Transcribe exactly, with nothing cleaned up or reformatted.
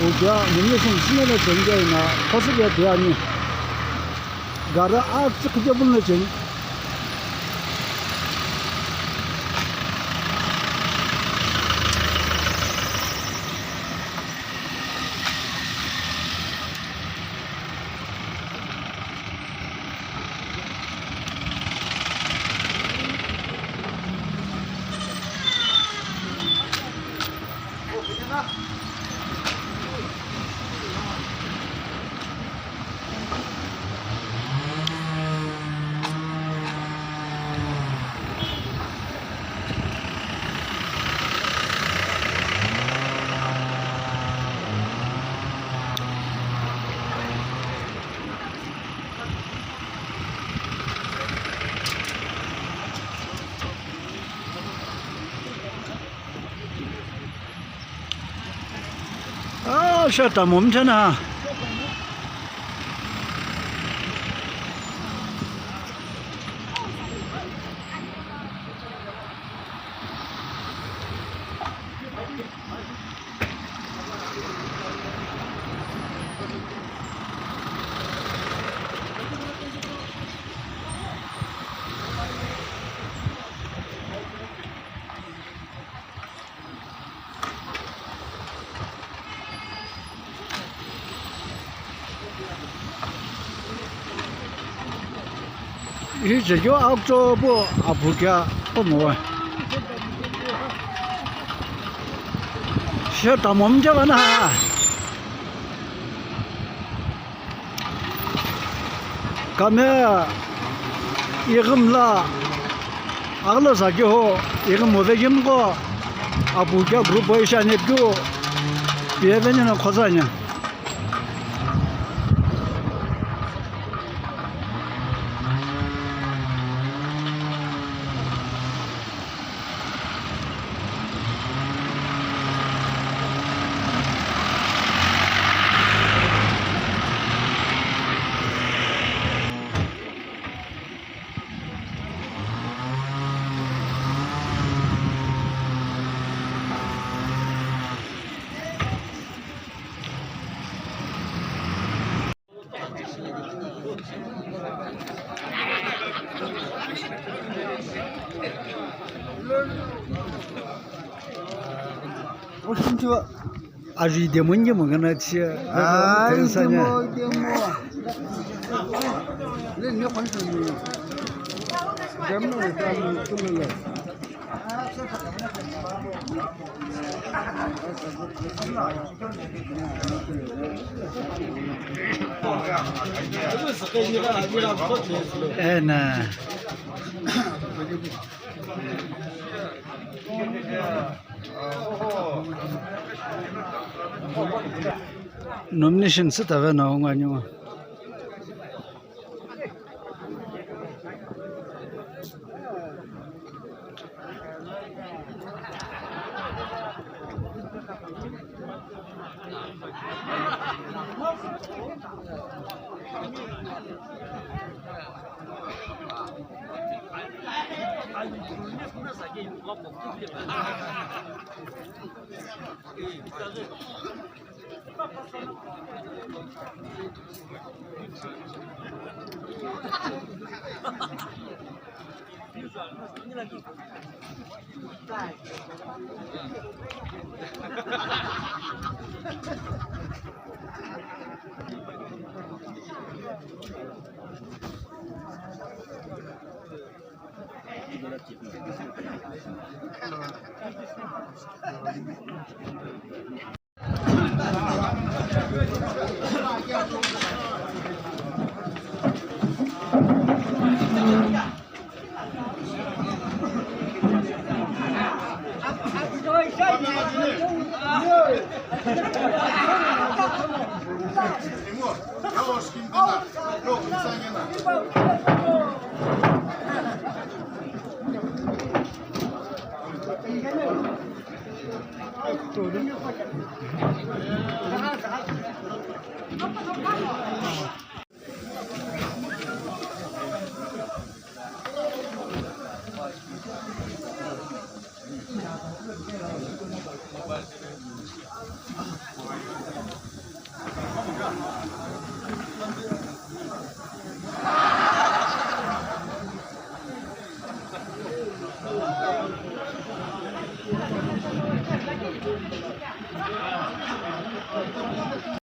Uja nomination shinelo cheni ke ina, khosüpe pi ani. Gari akütsü khite puno cheni. Ah, shut up, mom, turn on. Ihi chekeu akutho pu apu kea kumo. She tamom je bana ha. Kame ighimla aghilo sa keho ighim ove kimqo apu kea group bo ishi ani pu keu pie veni no khozani. Oshuntu ajui demo nge mo gana chia. Ai, demo, demo. Le ne khon se ni. Demo le ta ni tu le. Ena. Nomination sü tave na unga nyuma.